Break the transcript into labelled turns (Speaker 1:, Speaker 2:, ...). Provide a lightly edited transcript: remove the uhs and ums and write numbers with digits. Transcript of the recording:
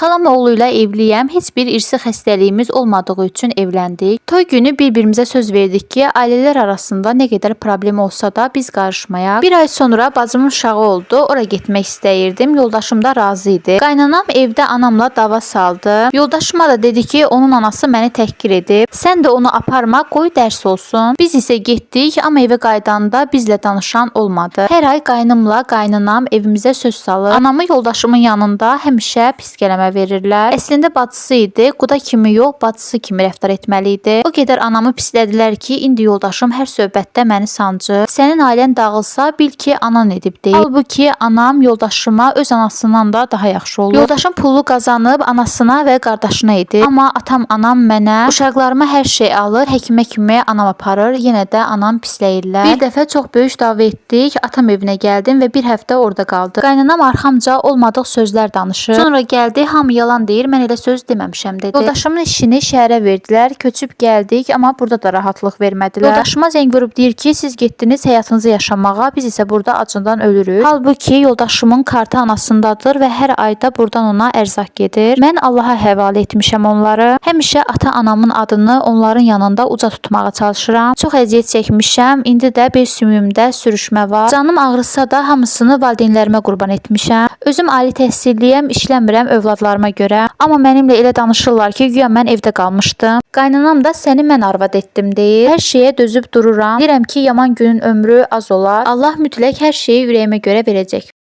Speaker 1: Xalam oğlu ilə evliyəm. Heç bir irsi xəstəliyimiz olmadığı üçün evləndik. Toy günü bir-birimizə söz verdik ki, ailələr arasında nə qədər problem olsa da biz qarışmayaq. Bir ay sonra bacımın uşağı oldu. Ora getmək istəyirdim. Yoldaşım da razı idi. Qaynanam evdə anamla dava saldı. Yoldaşıma da dedi ki, onun anası məni təhqir edib. Sən də onu aparma, qoy dərs olsun. Biz isə getdik, amma evə qayıdanda bizlə danışan olmadı. Hər ay qaynımla qaynanam evimizə söz salır. Anamı yoldaşımın yanında həmişə pis kələmə verirlər. Əslində bacısı idi, quda kimi yox, bacısı kimi rəftar etməli idi. O qədər anamı pislədilər ki, indi yoldaşım hər söhbətdə məni sancır. Sənin ailən dağılsa, bil ki, anan edib deyir. Halbuki anam yoldaşıma öz anasından da daha yaxşı olur. Yoldaşım pullu qazanıb anasına və qardaşına edir. Amma atam, anam mənə, uşaqlarıma hər şey alır, həkimə kimi anam aparır. Yenə də anam pisləyirlər. Bir dəfə çox böyük dava etdik. Atam evinə gəldim və bir həftə orada qaldım. Qaynanam arxamca olmadıq sözlər danışır. Sonra gəldi, hamı yalan deyir, mən elə söz deməmişəm dedi. Yoldaşımın işini şəhərə verdilər, köçüb gəldik, amma burada da rahatlıq vermədilər. Yoldaşıma zəng vurub deyir ki, siz getdiniz həyatınızı yaşamağa, biz isə burada acından ölürük. Halbuki yoldaşımın kartı anasındadır və hər ayda burdan ona ərzaq gedir. Mən Allaha həvalə etmişəm onları. Həmişə ata-anamın adını onların yanında uca tutmağa çalışıram. Çox əziyyət çəkmişəm. İndi də bir sümüyümdə sürüşmə var. Canım ağrısa da hamısını valideynlərimə qurban etmişəm. Özüm ali təhsilliyəm, işləmirəm övladlarıma görə. Amma mənimlə elə danışırlar ki, güya mən evdə qalmışdım. Qaynanam da səni mən arvad etdim deyir. Hər şeyə dözüb dururam. Deyirəm ki, yaman günün ömrü az olar. Allah mütləq hər şeyi ürəyimə görə verəcək.